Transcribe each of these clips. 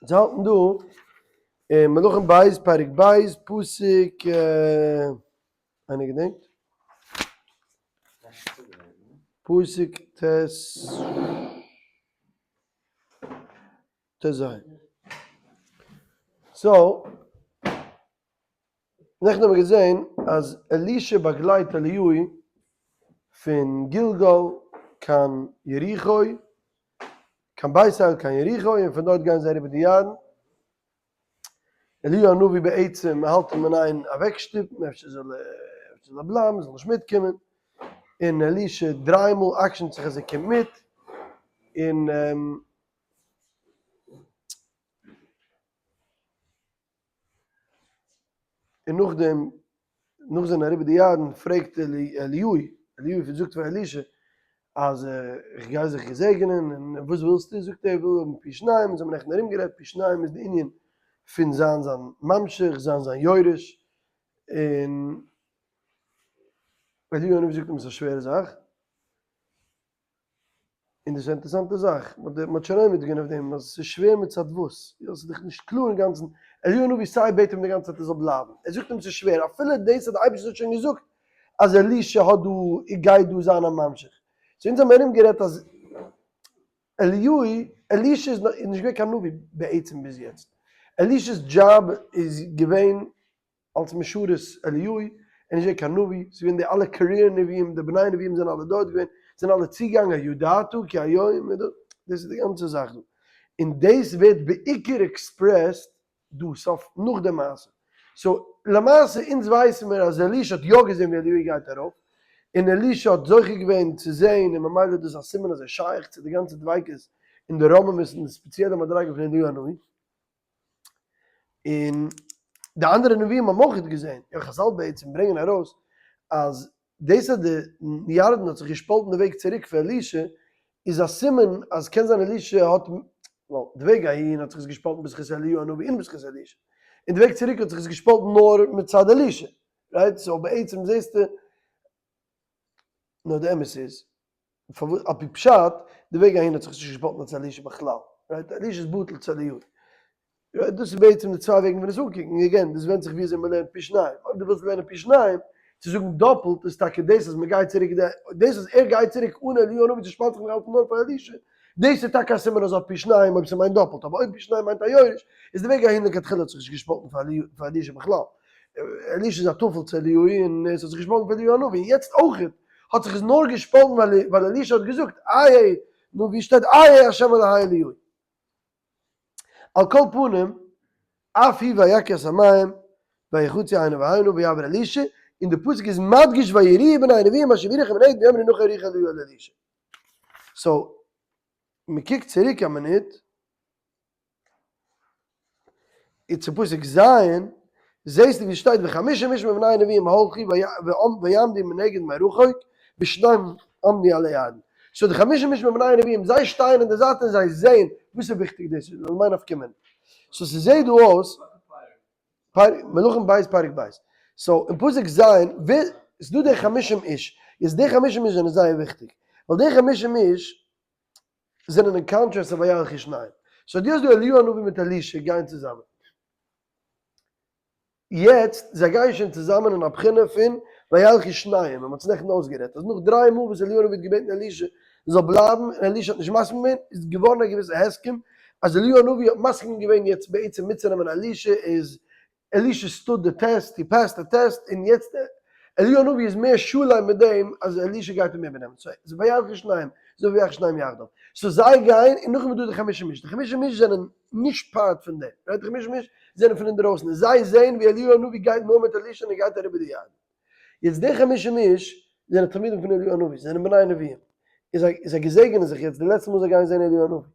אונז האלטן דא אין מלכים ב' פרק ב' פסוק איינער געדענקט? פסוק ט' ט"ז. So, נעכטן האבן מיר געזען אז אלישע באגלייט אליהו פון גלגל קיין יריחו, קיין בית אל קיין יריחו, און פון דארט גייען זיי אריבער די ירדן. אליהו הנביא בעצם האלט אים אין איין אוועקשטופן, אפשר זאל ער, אפשר זאל ער בלייבן, זאל נישט מיטקומען, און אלישע דריי מאל עקשנ'ט זיך אז ער קומט מיט, און און נאכדעם, נאך זענען אריבער די ירדן, פרעגט אליהו, אליהו זאגט פאר אלישע, אז איך גיי זיך געזעגענען, און וואס ווילסטו? זאגט ער, איך וויל האבן פי שניים, אונז האבן נעכטן ארומגערעדט, פי שניים איז די ענין פון זיין זיין ממשיך, זיין זיין יורש, און אליהו הנביא זאגט אים עס איז א שווערע זאך, און דאס איז א אינטערעסאנטע זאך, מען האט שוין עומד געווען אויף דעם אז עס איז שווער מצד וואס, יא עס איז דאך נישט קלאר אינגאנצן, אליהו הנביא סיי בעט אים די גאנצע צייט ער זאל בלייבן, ער זאגט אים עס איז שווער, אפילו דאס אז די אייבערשטער האט שוין געזאגט אז אלישע האט דא, גייט דא זיין א ממשיך, so אונז האבן ארום גערעדט אז אליהו, אלישע איז נישט געווען קיין נביא בעצם ביז יעצט, אלישע'ס דזשאב איז געווען אלס משרת אליהו, ער איז נישט געווען קיין נביא, ס'איז געווען די אלע career נביאים, די בני נביאים זענען אלע דארט געווען, זענען אלע צוגעגאנגען, הידעת כי היום, דאס איז די גאנצע זאך דא, און דאס ווערט בעיקר expressed דא סוף נאך די מעשה, so למעשה אונז ווייסן מיר אז אלישע האט יא געזען ווי אליהו גייט ארויף, און אלישע האט זוכה געווען צו זען, און ממילא איז דאס א סימן אז ער איז שייך צו די גאנצע דביקות און די רוממות און די ספעציעלע מדריגה פון אליהו הנביא. און די אנדערע נביאים האבן אויך געזען, און חזל בעצם ברענגען ארויס אז דאס אז די ירדן האט זיך געשפאלטן די וועג צוריק פאר אלישע איז א סימן אז קען זיין אלישע האט, ווייל די וועג אהין האט זיך עס געשפאלטן בזכות אליהו הנביא און בזכות אלישע, און די וועג צוריק האט זיך עס געשפאלטן נאר מצד אלישע, right? So בעצם זעסטו, נאר די אמת איז, פארוואס על פי פשט, די וועג אהין האט זיך נישט געשפאלטן אלס אלישע בכלל, right? אלישע איז בטל צו אליהו. right? דאס איז בעצם די צוויי וועגן פון עס אנקוקן, again, דאס ווענדט זיך ווי אזוי מען לערנט פי שניים. אויב דו ווילסט לערנען פי שניים, צו זאגן דאפלט, איז טאקע דאס אז מען גייט צוריק, דאס אז ער גייט צוריק אן אליהו הנביא צושפאלט זיך נאך אלץ נאר פאר אלישע, דאס איז טאקע א סימן אז אויף פי שניים אויב ס'מיינט דאפלט, אבער אויב פי שניים מיינט א יורש, איז די וועג אהין לכתחילה האט זיך נישט געשפאלטן פאר אלישע בכלל. אלישע איז א טפל צו אליהו און עס האט זיך געשפאלטן פאר אליהו הנביא, און יעצט אויכעט האט זיך עס נאר געשפאלטן ווייל אלישע האט געזאגט איה, נו ווי שטייט איה השם אלהי אליהו. על כל פנים, אף הוא ויכה את המים ויחצו הנה והנה ויעבר אלישע, און די פסוק איז מדגיש ויראו בני הנביאים אשר בירוחם מנגד ויאמרו נחה רוח אליהו אל אלישע. So, מען קוקט צוריק א מינוט, איז צו פסוק ז', זעסטו ווי שטייט וחמשים איש מבני הנביאים הלכו ויעמדו מנגד מרחוק ושניים עמדו על הירדן. So די חמשים איש מבני הנביאים זיי שטייען אין די זייט און זיי זעען, וואס איז וויכטיג דאס איז למאי נפקא מינה. So ס'זעט דא אויס, מלכים ב' פרק ב', so אין פסוק ז' ווער, ס'דא די חמשים איש, יעצט די חמשים איש זענען זייער וויכטיג, ווייל די חמשים איש זענען אין קאנטראסט צו וילכו שניים. So דו האסט דא אליהו הנביא מיט אלישע גייען צוזאמען. יעצט זיי גייען שוין צוזאמען אין א בחינה פון וילכו שניים, און מ'האט עס נעכטן אויסגערעדט אז נאך דריי מאל וואס אליהו הנביא האט געבעטן אלישע זאל בלייבן און אלישע האט נישט מסכים געווען, איז געווארן א געוויסע הסכם אז אליהו הנביא האט מסכים געווען יעצט בעצם מיטצונעמען אלישע איז אלישע stood די טעסט, he passed די טעסט, און יעצט אליהו הנביא איז מער שלם מיט דעם אז אלישע גייט אים איבערנעמען, so ס'איז וילכו שניים, אזוי וילכו שניים יחדיו, so זיי גייען און נאכדעם איז דא די חמשים איש, די חמשים איש זענען נישט part פון דעם, right? די חמשים איש זענען פון אינדערויסן און זיי זעען ווי אליהו הנביא גייט נאר מיט אלישע און ער גייט אריבער די ירדן. יעצט די חמשים איש זענען תלמידים פון אליהו הנביא, זיי זענען בני נביאים, און זיי זיי געזעגענען זיך יעצט די לעצטע מאל זיי גייען זען אליהו הנביא,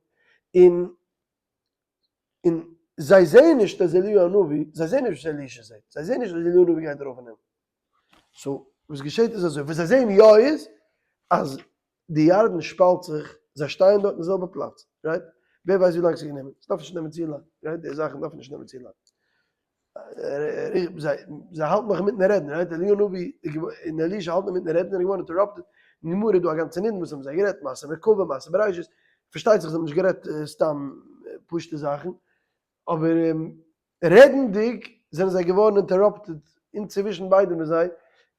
און און זיי זעען נישט אז אליהו הנביא, זיי זעען נישט וואס אלישע זעט, זיי זעען נישט אז אליהו הנביא גייט ארויף אין הימל. So וואס געשעט איז אזוי, וואס זיי זעען יא איז אז די ירדן שפאלט זיך, זיי שטייען דארט אין די זעלבע פלאץ, right? ווער ווייסט ווי לאנג ס'איז גענומען, ס'דארף נישט נעמען צו לאנג, right? די זאכן דארפן נישט נעמען צו לאנג. זיי זיי האלטן נאך אינמיטן רעדן, right? אליהו הנביא און אלישע האלטן אינמיטן רעדן, זענען געווארן interrupted, אין גמרא איז דא א גאנצע נידון וואס האבן זיי גערעדט, מעשה מרכבה, מעשה בראשית, פארשטייט זיך זיי האבן נישט גערעדט סתם פשוטע זאכן. אבער רעדנדיג זענען זיי געווארן interrupted, אינצווישן ביידע פון זיי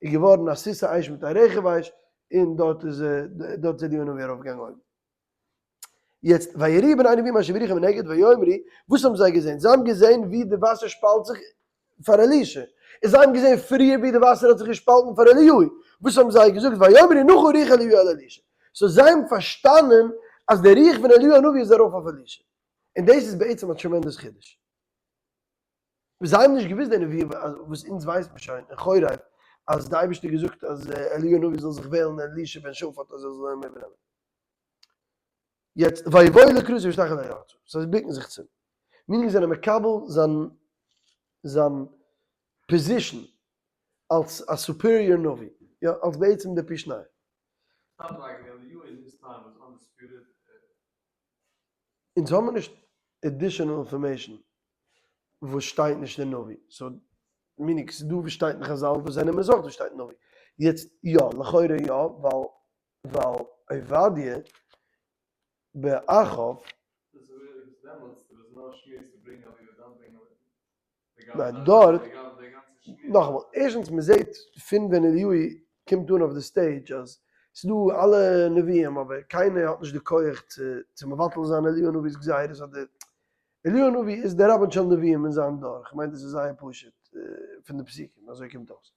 איז געווארן א סוסי אש מיט א רכב אש, און דארט איז דארט איז אליהו הנביא ארויפגעגאנגען אויבן. יעצט, ויראו בני הנביאים אשר ברוחו מנגד ויאמרו, וואס האבן זיי געזען? זיי האבן געזען ווי די וואסער שפאלט זיך פאר אלישע, און זיי האבן געזען פריער ווי די וואסער האט זיך געשפאלטן פאר אליהו, וואס האבן זיי געזאגט? ויאמרו נחה רוח אליהו על אלישע. so זיי האבן פארשטאנען אז די רוח פון אליהו הנביא איז ארויף אויף אלישע. און דאס איז בעצם א tremendous חידוש. זיי האבן נישט געוואוסט די נבואה וואס אונז ווייסט מען שוין אין חורב אז די אייבערשטער האט געזאגט אז אליהו הנביא זאל זיך וועלן אלישע בן שפט אז ער זאל אים איבערנעמען. יעצט ויבואו לקראתו וישתחוו לו ארצה, so זיי בוקן זיך צו אים, meaning זיי זענען מקבל זיין זיין position אלס א superior נביא, יא אלס בעצם די פי שניים. אונז האבן נישט additional information וואס שטייט נישט אין נביא, so meaning ס'איז דא וואס שטייט אין חזל וואס זיי נעמען עס אויך וואס שטייט אין נביא, יעצט יא לכאורה יא ווייל ווייל עובדיה באחאב. ניין דארט, נאכאמאל, ערשטנס מען זעט פון ווען אליהו קומט אן אויף די stage אז ס'איז דא אלע נביאים אבער קיינער האט נישט די כח צו צו מבטל זיין אליהו הנביא'ס גזירות אדער אליהו הנביא איז דער רבן של נביאים אין זיין דור, כ'מיין דאס איז זייער פשוט פון די פסוקים אזוי קומט אויס.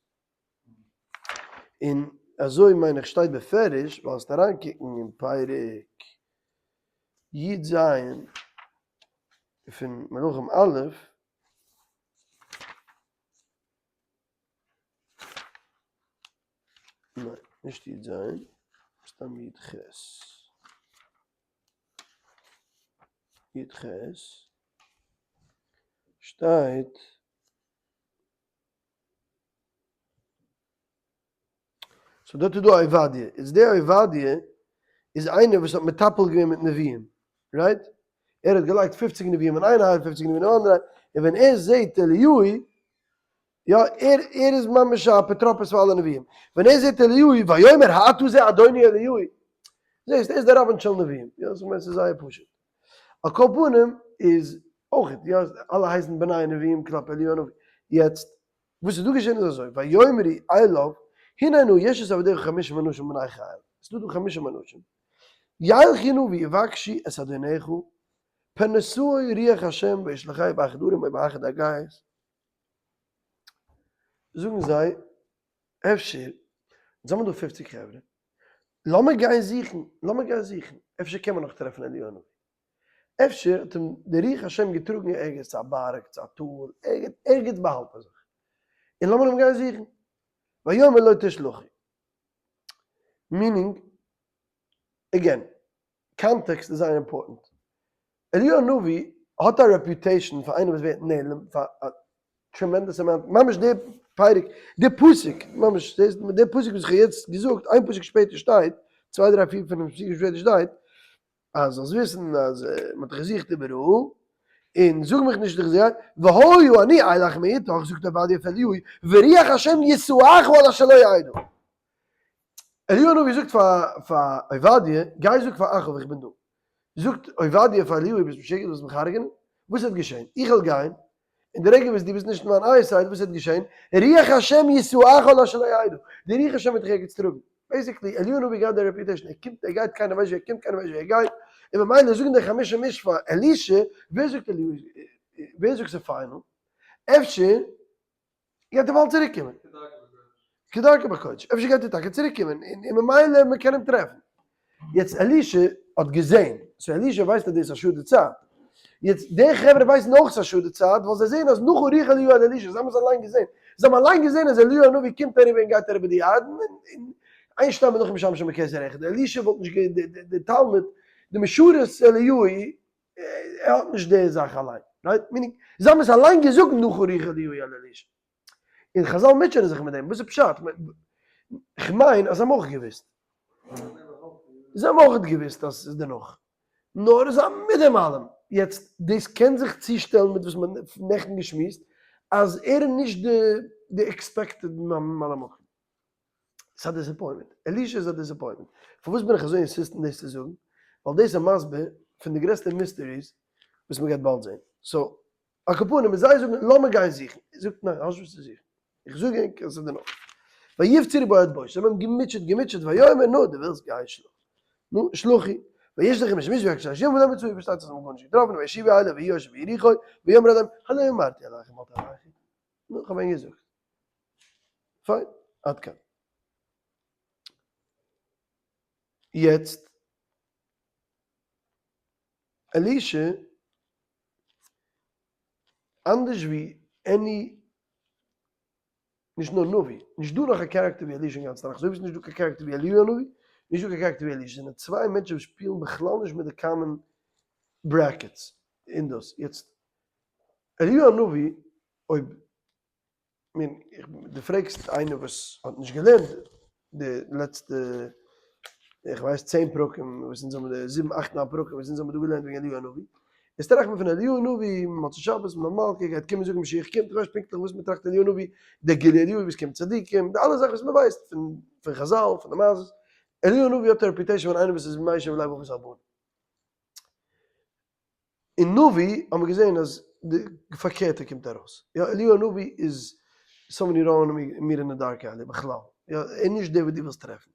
און אזוי מיין איך שטייט בפירוש ווייל זאלסט אריינקוקן אין פרק י ז פון מלכים א', ניין נישט י ז, סתם י ח, י ח שטייט. so דארט איז דא א עובדיה, איז דער עובדיה איז איינער וואס האט מטפל געווען מיט נביאים, right? ער האט געלייגט פופציג נביאים אין איין הייל, פופציג נביאים אין אנדערע הייל, און ווען ער זעט אליהו, יא, ער ער איז ממש א אפוטרופוס פאר אלע נביאים, ווען ער זעט אליהו, ויאמר האתה זה אדוני אליהו, זעסט, ער איז דער רבן של נביאים, יא, איך מיין ס'איז זייער פשוט. על כל פנים איז אויך, יא, אלע הייסן בני נביאים כלפי אליהו הנביא, יעצט וואס איז דא געשען איז אזוי, ויאמרו אליו, הנה נא יש את עבדיך חמשים אנשים בני חיל, עס איז דא דא חמשים אנשים, ילכו נא ויבקשו את אדונך, פן נסעה רוח השם וישלחהו באחד הערים או באחד הגאות, זאגן זיי, אפשר, אונז האבן דא פופציג חברה, לאמיר גיין זוכן, לאמיר גיין זוכן, אפשר קען מען נאך טרעפן אליהו הנביא. אפשר האט אים דער רוח השם געטראגן ערגעץ צו א בארג, צו א טאל, ערגעץ, ערגעץ באהאלט ער זיך. און לאמיר אים גיין זוכן. ויאמר לא תשלחו. meaning, again, context איז זייער important. אליהו הנביא האט א reputation פאר איינער וואס ווערט נעלם פאר א tremendous amount, ממש די פרק, די פסוק, ממש דאס, די פסוק וואס איך האב יעצט געזאגט, איין פסוק שפעטער שטייט, צוויי דריי פיר פינף פסוקים שפעטער שטייט, אז זאלסט וויסן אז מען האט דיך געזוכט איבעראל, און זאג מיך נישט איך זע, והיה אני אלך מאתך, זאגט עובדיה פאר אליהו, ורוח השם יסעך על אשר לא ידע. אליהו הנביא זאגט פאר פאר עובדיה, גיי זאג פאר אחאב איך בין דא. זאגט עובדיה פאר אליהו, ביסט משוגע דו ווילסט מיך הרג'נען? וואס וועט געשען? איך וועל גיין, און די רגע וואס דו ביסט נישט אין מיין eyesight, וואס וועט געשען? רוח השם יסעך על אשר לא ידע, די רוח השם וועט דיך ערגעץ טראגן. basically, אליהו הנביא געהאט די reputation, ער קומט ער גייט קיינער ווייסט ווי ער קומט קיינער ווייסט ווי ער גייט, און ממילא זאגן די חמשה איש פאר אלישע, ווער זאגט אליהו, ווער זאגט ס'איז final? אפשר גייט ער באלד צוריק קומען. כדרכו בקודש. אפשר גייט ער טאקע צוריק קומען, און ממילא מען קען אים טרעפן. יעצט אלישע האט געזען, so אלישע ווייסט אז דאס איז א שאד די צייט. יעצט די חברה ווייסן אויך ס'איז א שאד די צייט, ווייל זיי זעען אז נחה רוח אליהו על אלישע, זיי האבן עס אליין געזען. זיי האבן אליין געזען אז אליהו הנביא קומט אריבער און גייט אריבער די ירדן, און אין שתיים מלכים משמשים בכתר אחד. אלישע וואלט נישט גע, די תלמיד, די משרת אליהו, ער האט נישט די זאך אליין, right? meaning, זיי האבן עס אליין געזאגט נחה רוח אליהו על אלישע. און חזל מוטשענען זיך מיט דעם, וואס איז פשט? כ'מיין אז זיי האבן אויך געוואוסט. זיי האבן אויך געוואוסט אז ס'איז דערנאך. נאר זיי האבן מיט דעם אלעם. יעצט, דאס קען זיך צושטעלן מיט וואס מ'האט נעכטן געשמועסט, אז ער איז נישט די expected ממלא מקום. ס'איז א disappointment. אלישע איז א disappointment. פארוואס בין איך אזוי insistent דאס צו זאגן? ווייל דאס איז מסביר פון די גרעסטע mysteries וואס מ'גייט באלד זען. so. על כל פנים, זיי זאגן לאמיר גיין זוכן, ער זאגט ניין, האסט נישט וואס צו זוכן, איך זאג ענק אז ס'איז דערנאך. ויפצרו בו עד בוש, זיי האבן אים געמוטשעט געמוטשעט, ויאמר נו, דו ווילסט גיי שלאף, נו, שלחי, וישלח איש איש ויבקש אנשים ולא מצאו, פארשטייט זיך זיי האבן גארנישט געטראפן, וישובו אליו והוא יושב ביריחו, ויאמר אליהם, הלא אמרתי אליכם אל תלכו, נו, איך האב ענק געזאגט. פיין, עד כאן. יעצט, אלישע, אנדערש ווי any, נישט נאר נביא, נישט דא נאך א character ווי אלישע אין גאנץ תנך, אזוי ווי עס איז נישט דא קיין character ווי אליהו הנביא, נישט דא קיין character ווי אלישע, זענען צוויי מענטשן וואס שפילן בכלל נישט מיט די common brackets אין דאס. יעצט, אליהו הנביא, אויב מין, דו פרעגסט איינער וואס האט נישט געלערנט די לעצטע, איך ווייס 10 פרקים וואס אונז האבן, די זיבן אכט ניין פרקים וואס אונז האבן דא געלערנט וועגן אליהו הנביא, איז טראכט מען פון אליהו הנביא, מוצאי שבת, מלכה גייט קומען זאגן משיח קומט, איך ווייס פונקטליך וואס מען טראכט אליהו הנביא, דער גילוי אליהו וואס קומט צדיקים, די אלע זאכן וואס מען ווייסט פון פון חזל, פון די מעשות, אליהו הנביא האט א reputation פון איינער וואס איז משיב לב אבות על בנים. אין נביא האט מען געזען אז די פארקערטע קומט ארויס, יא אליהו הנביא איז someone you don't meet in the dark alley בכלל, יא ער איז נישט דער וואס דו ווילסט טרעפן,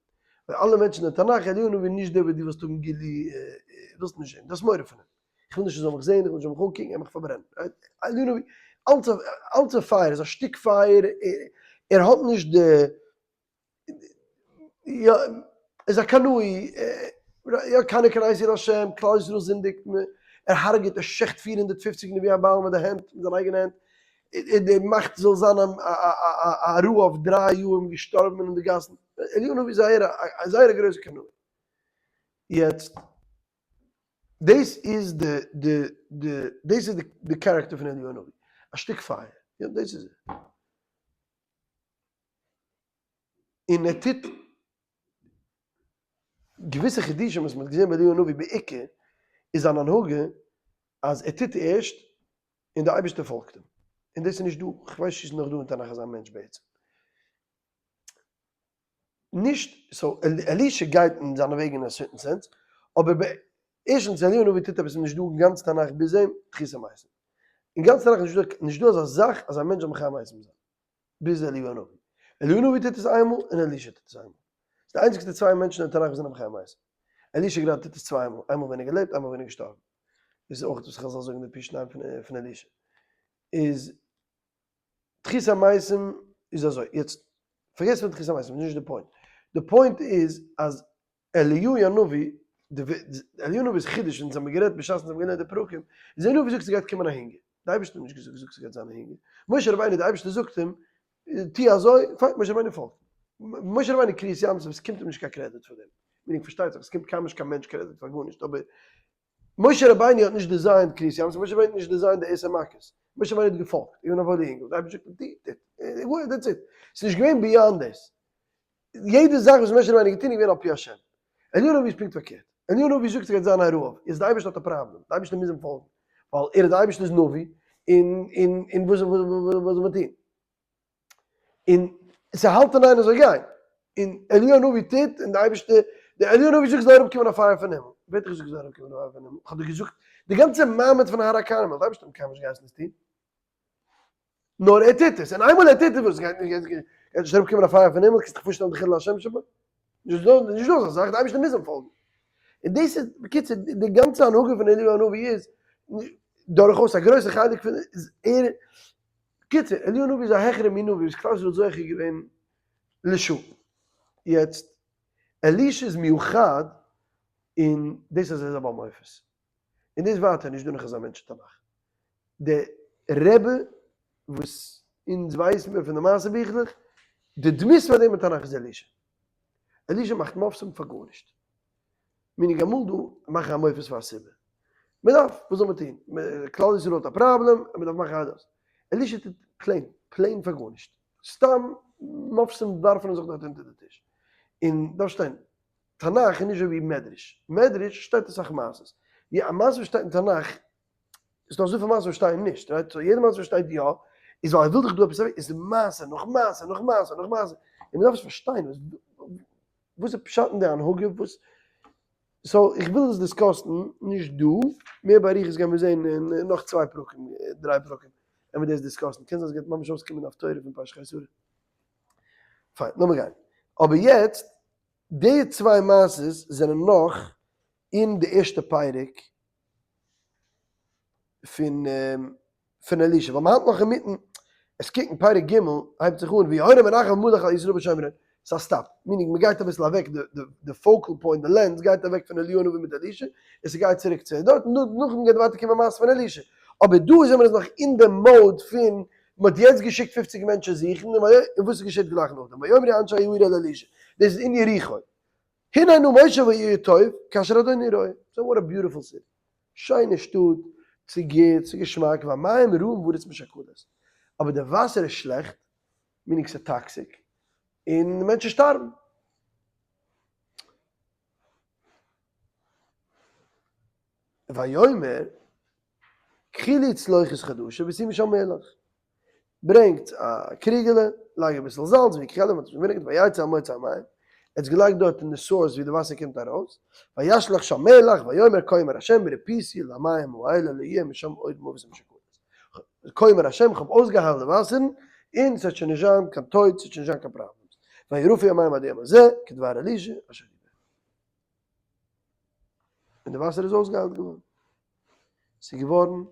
ביי אלע מענטשן אין תנך אליהו הנביא איז נישט דער וואס דו ווילסט האבן גילוי, ווילסט נישט זען, דו האסט מורא פון אים, איך וויל נישט ער זאל מיך זען, איך וויל נישט ער זאל מיך אנקוקן, ער וועט מיך פארברענען, אליהו הנביא אלץ אלץ א פייער, איז א שטיק פייער, ער האט נישט די יא, איז א קנאי, יא קנא קנאתי להשם, כלל ישראל זינדיגט, ער הרג'עט, ער שעכט 450 נביאי הבעל מיט די הענט, מיט זיינע אייגענע הענט, ער מאכט זאל זיין א רעב דריי יאר און געשטארבן אין די גאסן, אליהו הנביא איז זייער א זייער א גרויסע קנאי. יעצט, דאס איז די די די דאס איז די character פון אליהו הנביא, א שטיק פייער, יא דאס איז ער. און ער טוט געוויסע חידושים וואס מען האט געזען ביי אליהו הנביא בעיקר איז זיין הנהגה אז ער טוט ערשט און די אייבערשטער פאלגט אים, און דאס איז נישט דא, כ'ווייס נישט צו ס'איז נאך דא אין תנך אזא מענטש בעצם. נישט, so אלישע גייט אין זיינע וועגן אין א certain sense, אבער ערשטנס אליהו הנביא טוט עפעס איז נישט דא אין גאנץ תנך ביז אים, תחית המתים. אין גאנץ תנך איז נישט דא אזא זאך אז א מענטש זאל מחיה מתים זיין. ביז אליהו הנביא. אליהו הנביא טוט עס איינמאל און אלישע טוט עס איינמאל. ס'איז די איינציגסטע צוויי מענטשן אין תנך וואס זענען מחיה מתים. אלישע גראדע טוט עס צוויי מאל, איינמאל ווען ער געלעבט, איינמאל ווען ער געשטארבן. דאס איז אויך וואס חזל זאגן די פי שניים פון אלישע. איז תחית המתים איז אזוי, יעצט פארגעס פון תחית המתים, נישט די point. די point איז אז אליהו הנביא, אליהו הנביא'ס חידוש, אונז האבן גערעדט בשעת אונז האבן געלערנט די פרקים, איז אליהו הנביא זאגט ס'גייט קומען א הונגער, די אייבערשטער האט נישט געזאגט, געזאגט ס'גייט זיין א הונגער, משה רבינו די אייבערשטער זאגט אים, טו אזוי, פיין, משה רבינו פאלגט. משה רבינו קריעת ים סוף, עס קומט אים נישט קיין credit פאר דעם, meaning פארשטייט זיך עס קומט קיינמאל נישט קיין מענטש credit פאר גארנישט, אבער משה רבינו האט נישט designed קריעת ים סוף, משה רבינו האט נישט designed די עשר מכות, משה רבינו האט געפאלגט, איז געווען א וואוילע אינגל, די אייבערשטער זאגט אים טו, טוט, that's it, ס'איז נישט געווען beyond דאס. יעדע זאך וואס משה רבינו האט געטון איז געווען על פי השם. אליהו הנביא איז פונקט פארקערט. אליהו הנביא זאגט ס'גייט זיין א רעב, איז די אייבערשטער האט א פראבלעם, די אייבערשטער מוז אים פאלגן, ווייל ער איז די אייבערשטער'ס נביא, און און און וואס וואס זאל מען טון? און ס'האלט אין איין אזוי גיין. און אליהו הנביא טוט, און די אייבערשטער, די אליהו הנביא זאגט ס'זאל אראפקומען א פייער פון הימל. ווער האט דיך געזאגט ס'זאל אראפקומען א פייער פון הימל? כ'האב דיר געזאגט, די גאנצע מעמד פון הר הכרמל, די אייבערשטער האט אים קיינמאל נישט געהייסן עס טון. נאר ער טוט עס, און איינמאל ער טוט עס, וואס גייט נישט אראפ קומען א פייער פון הימל, קענסט דיך פארשטעלן די חילול השם שבו? נישט דא אזא זאך, די אייבערשטער מוז אים פאלגן. און דאס איז, בקיצור, די גאנצע הנהגה פון אליהו הנביא איז, דורכאויס א גרויסע חלק פון איז ער, בקיצור, אליהו הנביא איז א העכערע מין נביא וואס כלל ישראל האט זוכה געווען לשעה. יעצט, אלישע איז מיוחד אין דאס אז ער איז א בעל מופת. און דאס ווייטער נישט דא נאך אזא מענטש אין תנך. די רבי וואס אונז ווייסן מיר פון די מעשה ביכלעך, די דמות פאר דעם אין תנך איז אלישע. אלישע מאכט מופתים פאר גארנישט. meaning אמאל דא מאכן א מופת פאר א סיבה. מען דארף, וואס זאל מען טון? כלל ישראל האט א פראבלעם, מען דארף מאכן א דאס. אלישע טוט plain, plain פאר גארנישט. סתם מופתים ווארפן זיך דארט אונטער די טיש. און דארף שטיין, תנך איז נישט אזוי ווי מדרש, מדרש שטייט אסאך מעשות, יא א מעשה וואס שטייט אין תנך, איז דא אזויפיל מעשות וואס שטייען נישט, right? so יעדע מעשה וואס שטייט יא, איז ווייל ער וויל דיך דא עפעס אוועק, איז מעשה נאך מעשה נאך מעשה נאך מעשה, און מ'דארף עס פארשטיין, וואס איז פשט אין די הנהגה, וואס, so איך וויל עס discuss ן, נישט דא. מער באריכות גייען מיר זען אין נאך צוויי פרקים, דריי פרקים, וועלן מיר דאס discuss ן, קען זיין ס'גייט ממש אויסקומען די הפטורה פון פרשת חיי שרה. פיין, לאמיר גיין. אבער יעצט, די צוויי מעשות זענען נאך אין די ערשטע פרק פון פון אלישע, ווייל מ'האלט נאך אינמיטן עס קוקן, פרק ג' הייבט זיך אן ויהורם בן אחאב מלך על ישראל בשומרון, ס'איז א stop, meaning מ'גייט אביסל אוועק, די focal point, די lens גייט אוועק פון אליהו הנביא מיט אלישע, און ס'גייט צוריק צו דארט, און נאכדעם גייט ווייטער קומען מעשה פון אלישע, אבער דא זעמיר אונז נאך אין די mode פון מ'האט יעצט געשיקט פופציג מענטשן זוכן, און וואס געשעט גלייך נאכדעם, ויאמרו אנשי העיר אל אלישע, דאס איז אין יריחו, הנה נא מושב העיר טוב כאשר אדוני רואה, so what a beautiful city, שיינע שטאט, ס'איז גוט, ס'איז געשמאק, והמים רעים והארץ משכלת, אבער די וואסער איז שלעכט, meaning ס'איז toxic, און מענטשן שטארבן. ויאמר, קחי לי צלוחית חדשה ושימי שם מלח. ברענגט א קריגעלע, לייג אביסל זאלץ, ויקחו אליו, מ'האט עס געברענגט, ויצא המוצא המים, ער האט עס געלייגט דארט אין די source ווי די וואסער קומט ארויס, וישלך שם מלח, ויאמר כה אמר השם ורפאתי למים האלה לא יהיה משם עוד מוות ומשכלת. כה אמר השם, כ'האב אויסגעהיילט די וואסערן, און ס'וועט שוין נישט זיין קיין טויט, ס'וועט שוין נישט זיין קיין problems. וירפאו המים עד היום הזה, כדבר אלישע אשר דיבר. און די וואסער איז אויסגעהיילט געווארן. ס'איז געווארן,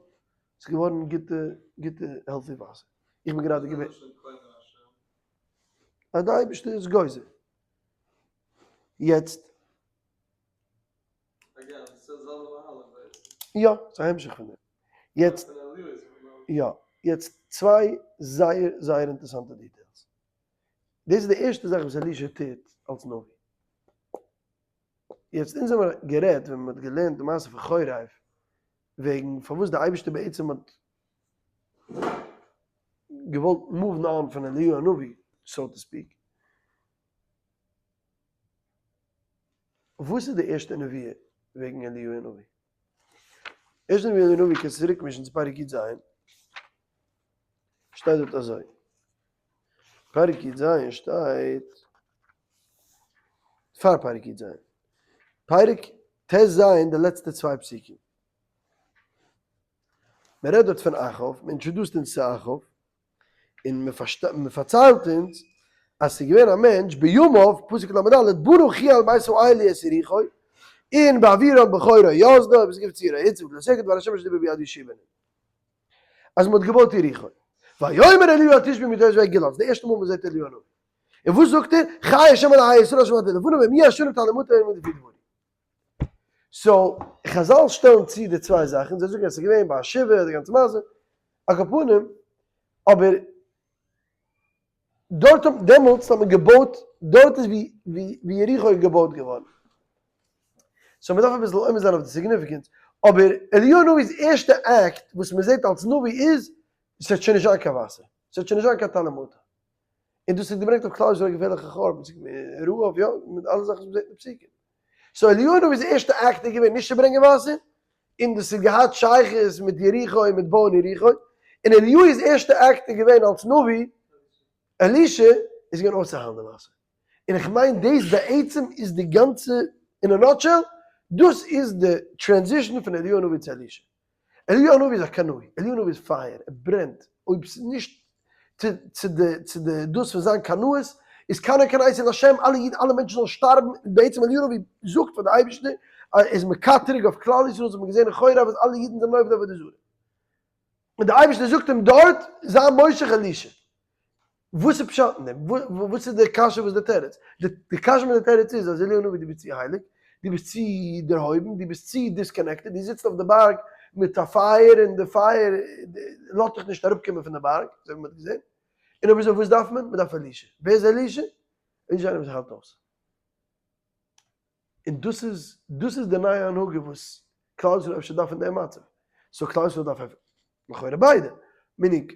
ס'איז געווארן גוטע, גוטע healthy וואסער. איך בין גראדע געווען. אז די אייבערשטער איז גוזר. יעצט. יא, ס'איז א המשך פון דעם. יעצט. יא. יעצט צוויי זייער זייער אינטערעסאנטע details. דאס איז די ערשטע זאך וואס אלישע טוט אלס נביא. יעצט אונז האמיר גערעדט ווען מען האט געלערנט די מעשה פון חורב וועגן פארוואס די אייבערשטער בעצם האט געוואלט move ן on פון אליהו הנביא so to speak. וואס איז די ערשטע נבואה וועגן אליהו הנביא? ערשטע נבואה אליהו הנביא קענסטו צוריק מישן צו פרק י"ז, שטייט דארט אזוי, פרק י"ז שטייט, פאר פרק י"ז, פרק ט"ז די לעצטע צוויי פסוקים, מען רעדט דארט פון אחאב, מען introduce ט אונז צו אחאב, און מען פארציילט אונז אז ס'איז געווען א מענטש בימיו, פסוק ל"ד, בנה חיל בית האל את יריחו, און בעבירם בכורו יסדה, ובשגב צורו הציב וגלו סגד דבר השם אשר דיבר ביד יהושע בן נון. אז מען האט געבויט יריחו. ויאמר אליהו התשבי מתושבי גלעד, ס'איז די ערשטע מאל מען זעט אליהו הנביא. און וואס זאגט ער? חי השם אלהי ישראל אשר עמדתי לפניו אם יהיה השנים טל ומטר האם לפי דברי. so חזל שטעלן צו די צוויי זאכן, זיי זאגן אז ס'איז געווען ביי א שבעה די גאנצע מעשה, על כל פנים, אבער דארט האט דעמאלטס האט מען געבויט, דארט איז ווי ווי יריחו איז געבויט געווארן. so מ'דארף אביסל עומד זיין אויף די significance, אבער אליהו הנביא'ס ערשטע אקט וואס מ'זעט אלס נביא איז, ס'וועט שוין נישט זיין קיין וואסער, ס'וועט שוין נישט זיין קיין טל ומטר. און דאס האט געברענגט אויף כלל ישראל א געפערליכע חורבן, רעב, יא, מיט אלע זאכן וואס מ'זעט אין די פסוקים. so אליהו הנביא'ס ערשטע אקט איז געווען נישט צו ברענגען וואסער, און דאס האט געהאט שייכות מיט יריחו און מיט בויען יריחו, און אליהו'ס ערשטע אקט איז געווען אלס נביא, אלישע, איז געווען אויסצוהיילן די וואסער. און איך מיין דאס בעצם איז די גאנצע, in a nutshell, דאס איז די transition פון אליהו הנביא צו אלישע. אליהו הנביא איז א קנאי, אליהו הנביא איז פייער, ער ברענט, אויב ס'איז נישט צו די צו די דאס פון זיין קנאות, איז קנא קנאתי לה', אלע אידן אלע מענטשן זאלן שטארבן, און בעצם אליהו הנביא זאגט פאר די אייבערשטער אז ער איז מקטרג אויף כלל ישראל, אזוי האט מען געזען אין חורב אז אלע אידן זענען עובדי עבודה זרה. און די אייבערשטער זאגט אים דארט, זיי מושח אלישע. וואס איז פשט אין דעם? וואס איז די קשיא וואס איז די תירוץ? די קשיא מיט די תירוץ איז אז אליהו הנביא דו ביסט צו הייליג, דו ביסט צו דערהויבן, דו ביסט צו disconnected, דו זיצט אויף די בארג מיט א פייער און די פייער לאזט דיך נישט אראפקומען פון די בארג, אזוי ווי מען האט געזען. און אויב אזוי וואס דארף מען? מען דארף אלישע. ווער איז אלישע? אלישע איז איינער וואס האלט אויס. און דאס איז דאס איז די נייע הנהגה וואס כלל ישראל אפשר דארף אין דעם מצב. so כלל ישראל דארף לכאורה ביידע. meaning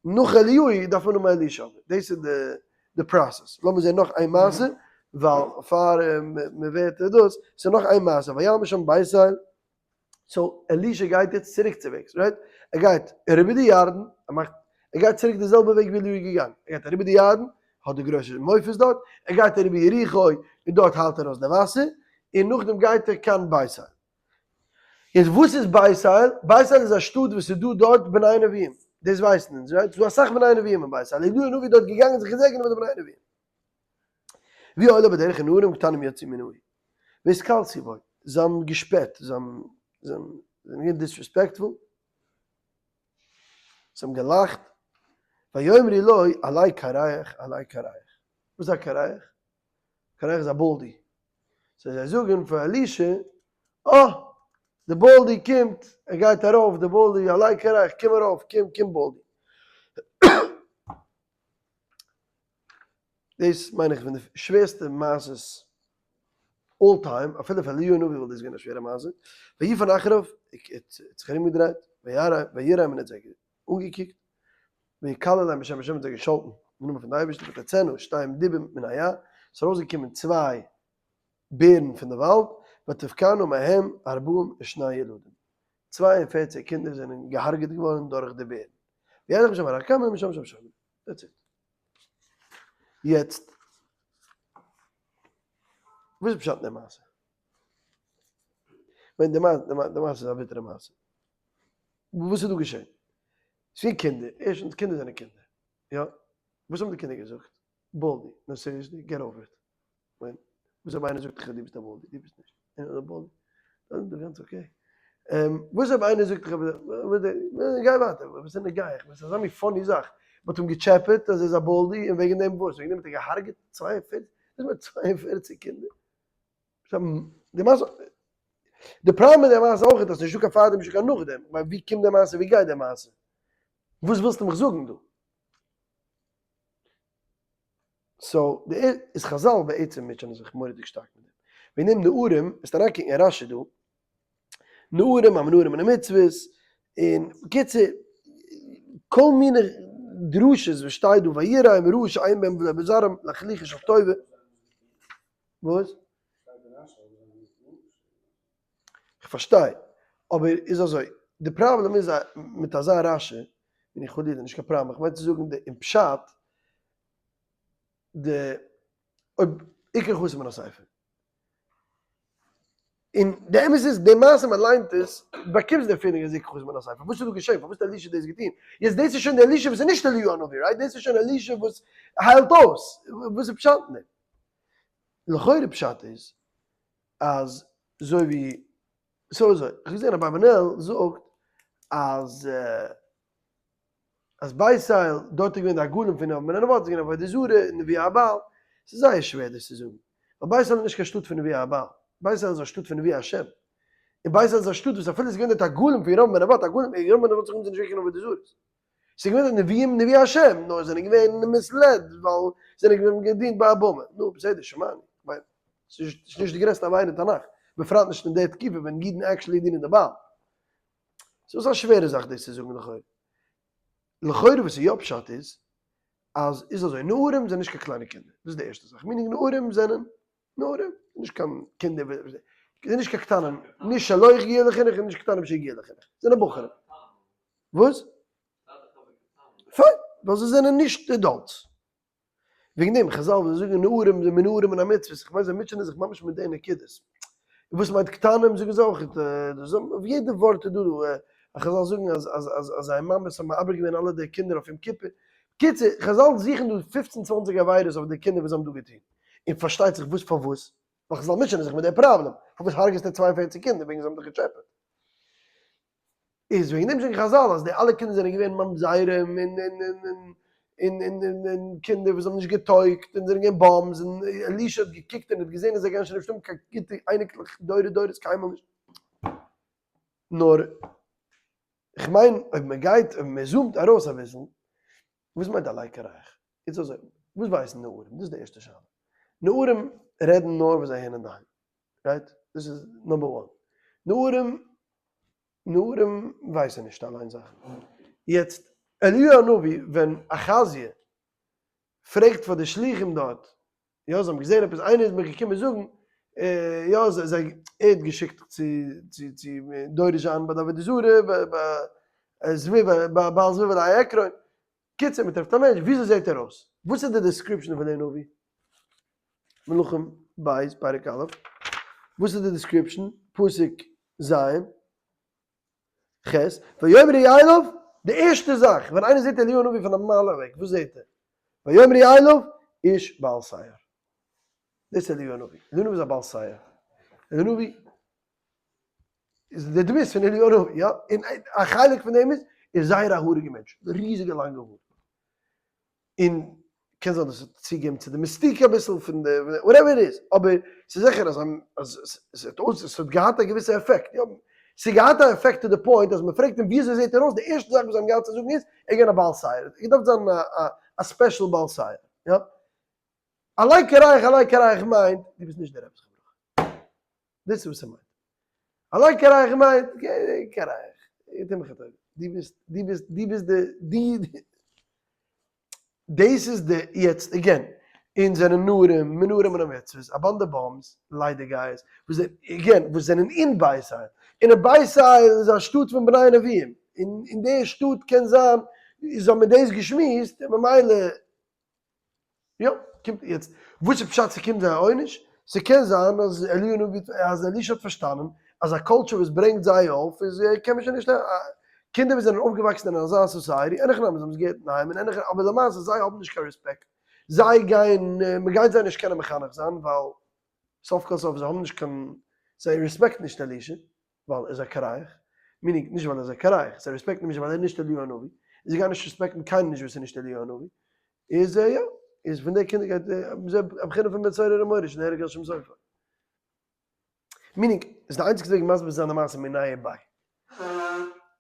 נאך אליהו דארף מען האבן אלישע אבער דאס איז די די process. לאמיר זען נאך איין מעשה ווייל פאר מען ווערט דאס, ס'איז נאך איין מעשה ויעל משם בית אל, so אלישע גייט יעצט צוריק צו וועגס, right? ער גייט אריבער די ירדן, ער מאכט, ער גייט צוריק די זעלבע וועג ווי אליהו איז געגאנגען, ער גייט אריבער די ירדן, האט די גרויסע מופת דארט, ער גייט אריבער יריחו און דארט היילט ער אויס די וואסער, און נאכדעם גייט ער קיין בית אל. יעצט וואס איז בית אל? בית אל איז א שטאט וואס איז דא דארט בני נביאים, דאס ווייסן אונז, right? ס'איז דא אסאך בני נביאים אין בית אל, אליהו הנביא איז דארט געגאנגען זיך געזעגענען מיט די בני נביאים. והוא עולה בדרך ונערים קטנים יצאו מן העיר ויתקלסו בו, זיי האבן געשפעט, זיי האבן זיי זענען געווען disrespectful, זיי האבן געלאכט, ויאמרו לו עלה קרח עלה קרח, וואס איז א קרח? קרח איז א baldy, so זיי זאגן פאר אלישע, אה! די baldy קומט, ער גייט ארויף, די baldy, עלה קרח, קום ארויף, קום, קום baldy. דאס מיין איך פון די שווערסטע מעשות all time, אפילו פאר אליהו הנביא וואלט דאס געווען א שווערע מעשה, ויפן אחריו, ער האט זיך ארומגעדרייט, ויראם און ער האט זיי אנגעקוקט, ויקללם בשם השם האט זיי געשאלטן אין נאמען פון די אייבערשטער, ותצאנה שתיים דובים מן היער, עס איז ארויסגעקומען צוויי בערן פון די וואלד, ותבקענה מהם ארבעים ושני ילדים, 42 קינדער זענען געהארגעט געווארן דורך די בערן, וילך משם הר הכרמל ומשם שם שומרון, that's it. יעצט, וואס איז פשט אין די מעשה? כ'מיין די מעשה איז א ביטערע מעשה. וואס איז דא געשען? ס'איז געווען קינדער, ערשטנס קינדער זענען קינדער, יא? וואס האבן די קינדער געזאגט? baldy, no seriously, get over it. כ'מיין, וואס אויב איינער זאגט דיך אז דו ביסט א baldy? דו ביסט נישט א baldy, דאן איז דאך גאנץ okay. וואס אויב איינער זאגט דיך גיי ווייטער, וואס איז נוגע? איך מיין ס'איז אזא מין funny זאך, מ'האט אים געטשעפעט אז ער איז א baldy און וועגן דעם וואס? וועגן דעם האט ער געהארגעט 42, דאס מיינט 42 קינדער? די מעשה, די פראבלעם מיט די מעשה אויך איז אז ס'נישטא קיין פארדעם נישטא קיין נאכדעם, כ'מיין ווי קומט די מעשה ווי גייט די מעשה? וואס ווילסטו מיך זאגן דא? so די איז חזל בעצם מוטשענען זיך מורא'דיג שטארק מיט דעם. וועגן דעם נערים, וועסט אריינקוקן אין רשי דא, נערים המנורים מן המצוות, און בקיצור, כל מיני דרשות וואס שטייט דא ויראם ראה שאין בהם ולא בזרעם לחלוחית של טובה. וואס? כ'פארשטיי, אבער איז אזוי, די פראבלעם איז מיט אזא רשי, און איך חלילה נישט קיין פראבלעם, כ'מיין צו זאגן די אין פשט, די אויב עיקר חסר מן הספר. און די אמת איז, די מעשה מען ליינט עס, באקומסט די feeling אז עיקר חסר מן הספר, וואס איז דא געשען, פארוואס האט אלישע דאס געטון? יעצט דאס איז שוין די אלישע וואס איז נישט אליהו הנביא, right? דאס איז שוין אלישע וואס היילט אויס, וואס איז פשט אין דעם? לכאורה פשט איז אז אזוי ווי סאו אזוי, איך האב געזען אברבנאל זאגט אז אז בית אל דארט איז געווען די עגלים פון ירבעם בן נבט, איז געווען עבודה זרה און נביאי הבעל, ס'איז זייער שווער דאס צו זאגן, ווייל בית אל איז נישט קיין שטאט פון נביאי הבעל, בית אל איז א שטאט פון נביאי השם, און בית אל איז א שטאט וואס אפילו איז געווען דארט עגלים פון ירבעם בן נבט, עגלים, ירבעם בן נבט זאגן זיי נישט געווען קיין עבודה זרות. ס'איז געווען די נביאים נביאי השם, נאר זענען געווען misled, ווייל זיי זענען געווען געדינט ביי א במה. נו, בסדר, שמעני. כ'מיין, ס'איז נישט די גרעסטע עבירה אין תנך, בפרט נישט אין די תקופה ווען אידן actually דינען די בעל. ס'איז א שווערע זאך דאס צו זאגן לכאורה. לכאורה וואס איז יא פשט איז, אז איז אזוי, נערים זענען נישט קיין קליינע קינדער, דאס איז די ערשטע זאך, meaning נערים זענען נערים, נישט קיין קינדער, זענען נישט קיין קטנים, נישט שלא הגיע לחינוך און נישט קטנים שהגיע לחינוך, זענען בחורים. וואס? פיין, ווייל זיי זענען נישט adults. וועגן דעם חזל וואס זאגן נערים זענען מנוערים מן המצוות, איך מיין זיי מוטשענען זיך ממש מיט די נקודות. וואס מיינט קטנים זאגן זיי אויך, אויף יעדע ווארט איז דא דא, אז חזל זאגן אז אז אז אז זייער מאמעס האבן מעבר געווען אלע די קינדער אויף יום כיפור. בקיצור, חזל זוכן דא פופצן צוואנציג עבירות אויף די קינדער וואס זיי האבן דא געטון. און פארשטייט זיך וואס פארוואס, ווייל חזל מוטשענען זיך מיט די פראבלעם, פארוואס הרג'סטו 42 קינדער וועגן זיי האבן דיך געטשעפעט? איז וועגן דעם זאגן חזל אז די אלע קינדער זענען געווען ממזרים און און און און און קינדער וואס האבן נישט געטויגט און זענען געווען bums און אלישע האט געקוקט און האט געזען אז זיי גייען שוין נישט האבן קיין גוטע אייניקלעך דורי דורות קיינמאל נישט. נאר איך מיין אויב מען גייט אויב מען zoom ט ארויס אביסל, וואס מיינט עלה קרח? איז אזוי, וואס ווייסן נערים? דאס איז די ערשטע שאלה. נערים רעדן נאר וואס זיי הערן אינדערהיים, right? דאס איז number one. נערים נערים ווייסען נישט אליין זאכן. יעצט אליהו הנביא ווען אחזיה פרעגט פאר די שלוחים דארט, יא זיי האבן געזען עפעס איינער איז מיר געקומען זאגן, יא זיי זיי ער האט געשיקט צו צו צו דורש זיין ביי די עבודה זרה ביי זבוב ביי בעל זבוב אלהי עקרון, קיצור מען טרעפט א מענטש וויאזוי זעט ער אויס? וואס איז די description פון די נביא? מלכים ב' פרק א', וואס איז די description? פסוק ז'. ח. ויאמרו אליו, די ערשטע זאך ווען איינער זעט אליהו הנביא פון א מייל אוועק, וואס זעט ער? ויאמרו אליו, איש בעל שער. דאס איז אליהו הנביא. אליהו הנביא איז א בעל שער. אליהו הנביא איז די דמות פון אליהו הנביא, יא? און א חלק פון דעם איז, ער איז זייער א האריגע מענטש, ריזיגע לאנגע האר. און קען זיין דאס האט צוגעגעבן צו די mystique אביסל פון די whatever it is, אבער ס'איז זיכער אז עס האט אויס עס האט געהאט א געוויסע עפעקט, יא, ס'האט געהאט א עפעקט to the point אז מ'פרעגט אים וויאזוי זעט ער אויס, די ערשטע זאך וואס זיי האבן געהאט צו זאגן איז, ער איז געווען א בעל שער, ער האט געדארפט זיין א special בעל שער, יא. עלי קרח עלי קרח מיינט, דו ביסט נישט דער רבי זכרונו לברכה. דאס איז וואס ער מיינט. עלי קרח מיינט, קרח, טו מיך א טובה, דו ביסט, דו ביסט, דו ביסט די, די, דאס איז די, יעצט again, אונז זענען נערים, מנערים מן המצוות, א באנדע bums, ליידיגייערס, וואס זענען, again, וואס זענען אין בית אל, און אין בית אל איז א שטאט פון בני נביאים, און אין די שטאט קען זיין, איז האבן מיר דאס געשמועסט, און ממילא יא, קומט יעצט, וואס איז פשט ס'קומט זיי א עונש? ס'קען זיין אז אליהו הנביא אז אלישע האט פארשטאנען אז א culture וואס ברענגט זיי אויף איז קען מען שוין נישט קינדער וואס זענען אויפגעוואקסן אין אזא society אין הכי נמי זיי האבן עס געהערט אינדערהיים און אין הכי אבער למעשה זיי האבן נישט קיין רעספעקט זיי גייען מ'גייט זיי נישט קענען מחנך זיין ווייל סוף כל סוף זיי האבן נישט קיין זיי רעספעקטן נישט אלישע. ווייל ער איז א קרח, meaning נישט ווייל ער איז א קרח, זיי רעספעקטן אים נישט ווייל ער איז נישט אליהו הנביא, און זיי גייען נישט רעספעקטן קיינעם נישט וואס איז נישט אליהו הנביא, איז יא, איז פון די קינדער גייט זיי א בחינה פון בן סורר ומורה שנהרג על שם סופו. meaning, איז די איינציגסטע וועג מסביר צו זיין די מעשה מיניה וביה.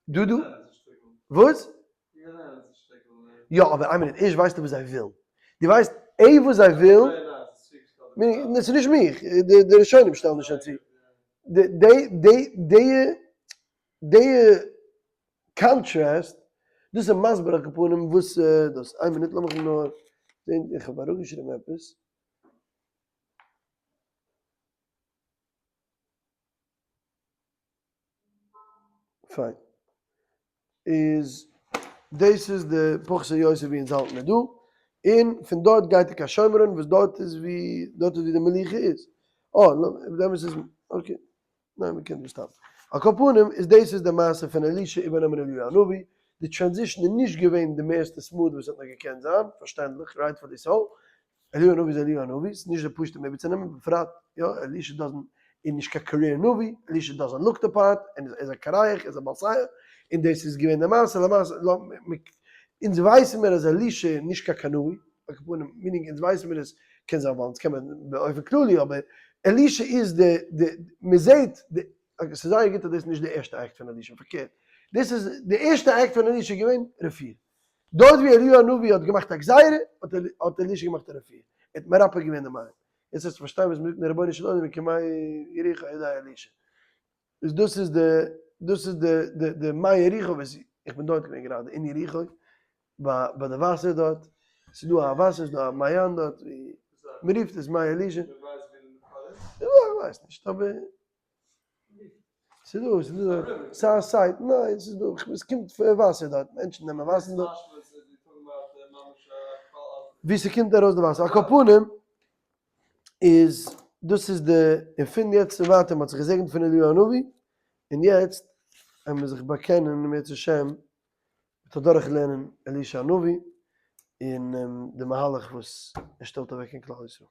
דא דא? וואס? יא אבער איין מינוט, ערשט ווייסטו וואס זיי ווילן. דו ווייסט עי וואס זיי ווילן, meaning, ס'איז נישט מיך, די ראשונים שטעלן נישט צו. די די די די contrast, דאס איז מסביר על כל פנים וואס דאס, איין מינוט לאמיך נאר זעהן, איך האב אראפגעשריבן עפעס. פיין. איז דאס איז די פחות או יותר ווי אונז האלטן מיר דא, און פון דארט גייט ער קיין שומרון וואס דארט איז ווי דארט איז ווי די מלוכה איז. אה, דעמאלטס איז okay, ניין מען קען דא stop ן. על כל פנים איז דאס איז די מעשה פון אלישע איבערנעמען אליהו הנביא, די transition איז נישט געווען די מערסטע smooth וואס האט נאר געקענט זיין, פארשטענדליך, rightfully so, אליהו הנביא איז אליהו הנביא, ס'איז נישט די פשוטע אים איבערצונעמען, בפרט יא, אלישע doesn't איז נישט קיין career נביא, אלישע doesn't look the part, ער איז א קרח, ער איז א בעל שער, און דאס איז געווען די מעשה, למעשה, אונז ווייסן מיר אז אלישע איז נישט קיין קנאי, על כל פנים, meaning אונז ווייסן מיר עס, קען זיין ווייל אונז קען מען באופן כללי, אבער אלישע איז די, די, מען זעט, די, ס'איז זייער גוט אז דאס איז נישט די ערשטע אקט פון אלישע, פארקערט, דאס איז, די ערשטע אקט פון אלישע איז געווען רפואה. דארט ווי אליהו הנביא האט געמאכט א גזירה, האט אלישע געמאכט א רפואה. ער האט מרפא געווען די מים. יעצט וועסטו פארשטיין וואס מ'זאגט אין רבונו של עולם כמי יריחו על ידי אלישע. איז דאס איז די, דאס איז די, די, די מי יריחו וואס איך בין דארט געווען גראדע אין יריחו, ביי, ביי די וואסער דארט. ס'איז דא א וואסער, ס'איז דא א מעיין דארט, ווי מ'רופט עס מי אלישע. איך ווייס נישט, אבער. ס'איז דא, ס'איז דא, ס'איז א site, ניין, ס'איז דא, עס קומט וואסער דארט, מענטשן נעמען וואסער דארט. ווי ס'קומט ארויס די וואסער, על כל פנים, איז דאס איז די, און פון יעצט און ווייטער, מ'האט זיך געזעגנט פון אליהו הנביא, און יעצט וועלן מיר זיך באקענען אם ירצה השם, מיט אדורך לערנען אלישע הנביא, און די מהלך וואס ער שטעלט אוועק אין כלל ישראל.